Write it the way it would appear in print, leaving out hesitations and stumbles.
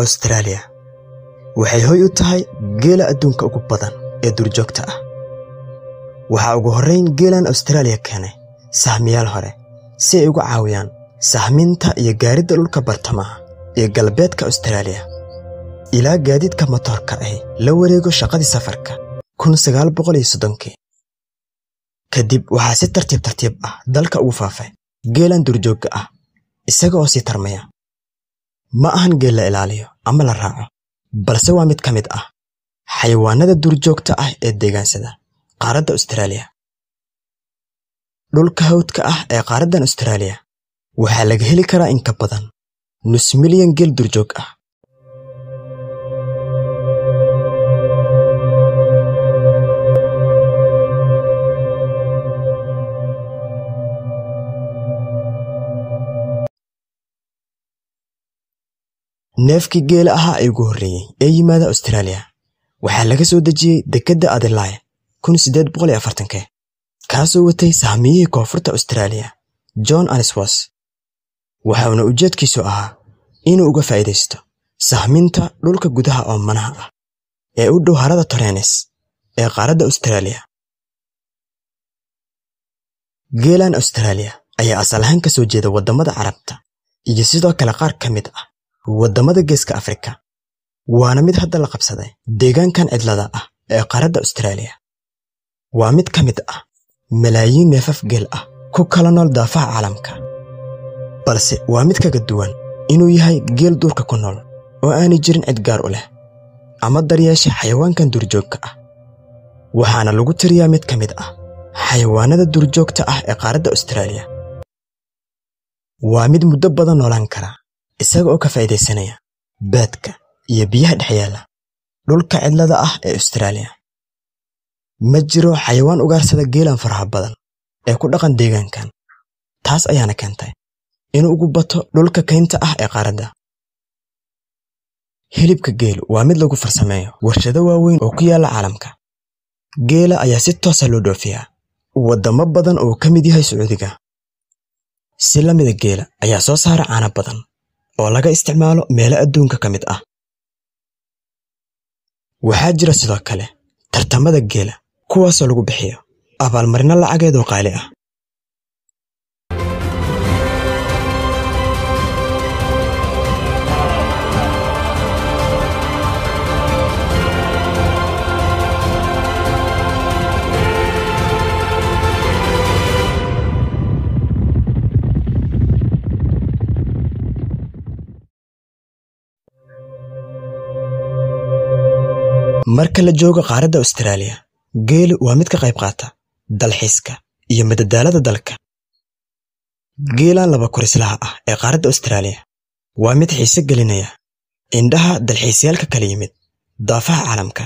Australia waxay hoy u tahay geela adduunka ugu badan ee duurjoogta ah. Waxaa ugu horrayn geelan Australia keenay sahmiyaal hore si ay uga caawiyaan sahminta iyo gaaridda dhulka bartamaha iyo galbeedka Australia ilaa gaadiidka matoorka ahi la wareego shaqadii safarka 1930kii. Kadib waxaa si tartiib tartiib ah dalka ugu faafay geelan duurjoogga ah isaga oo sii tarmaya. Ma ahan geel la ilaaliyo ama la raaco, balse waa mid ka mid ah xayawaanada duurjoogta ah ee deegaansada qaaradda Australia. Dhulka hawdka ah ee qaaraddan Australia waxaa laga heli karaa in ka badan nus milyan geel duurjoog ah. Neefkii geela ahaa ee ugu horreeyay ee yimaada Australia waxaa laga soo dejiyey dekedda Adelaide 1840-kii, kaasoo watay sahmiyihii koonfurta Australia John Ainsworth. Waxauna ujeedkiisu ahaa inuu uga faa'iidaysto sahminta dhulka gudaha oomanaha ah ee u dhow harada Torrens ee qaaradda Australia. Geelan Australia ayaa asal ahaan ka soo jeeda waddamada Carabta iyo sidoo kale qaar ka mid ah waddamada Geeska Afrika, waana mid hadda la qabsaday deegaankan cidlada ah ee qaaradda Australia. Waa mid ka mid ah malaayiin neefaf geel ah ku kala nool daafaha caalamka, balse waa mid kaga duwan inuu yahay geel duurka ku nool oo aanay jirin cid gaar u leh ama daryeesha xayawaankan duurjoogka ah. Waxaana lagu tiriyaa mid ka mid ah xayawaanada duurjoogta ah ee qaaradda Australia. Waa mid muddo badan noolaan kara isaga oo ka faa'iidaysanaya baadka iyo biyaha dhex yaalla dhulka cidlada ah ee Australia. Ma jiro xayawaan ugaarsada geelan faraha badan ee ku dhaqan deegaankan, taas ayaana keentay inuu ugu bato dhulka kaynta ah ee qaaradda. Hilibka geelu waa mid lagu farsameeyo warshado waaweyn oo ku yaalla caalamka. Geela ayaa si toos ah loo dhoofiyaa waddamo badan oo ka mid yahay Sacuudiga. Si la mida geela ayaa soo saara caano badan oo laga isticmaalo meelo adduunka ka mid ah. Waxaa jira sidoo kale tartamada geela kuwaasoo lagu bixiyo abaalmarino lacageed oo qaali ah. Marka la joogo qaaradda Australia, geelu waa mid ka qayb qaata dalxiiska iyo madadaalada dalka. Geelan laba korislaha ah ee qaaradda Australia waa mid xiise gelinaya indhaha dalxiisayaalka kala yimid daafaha caalamka.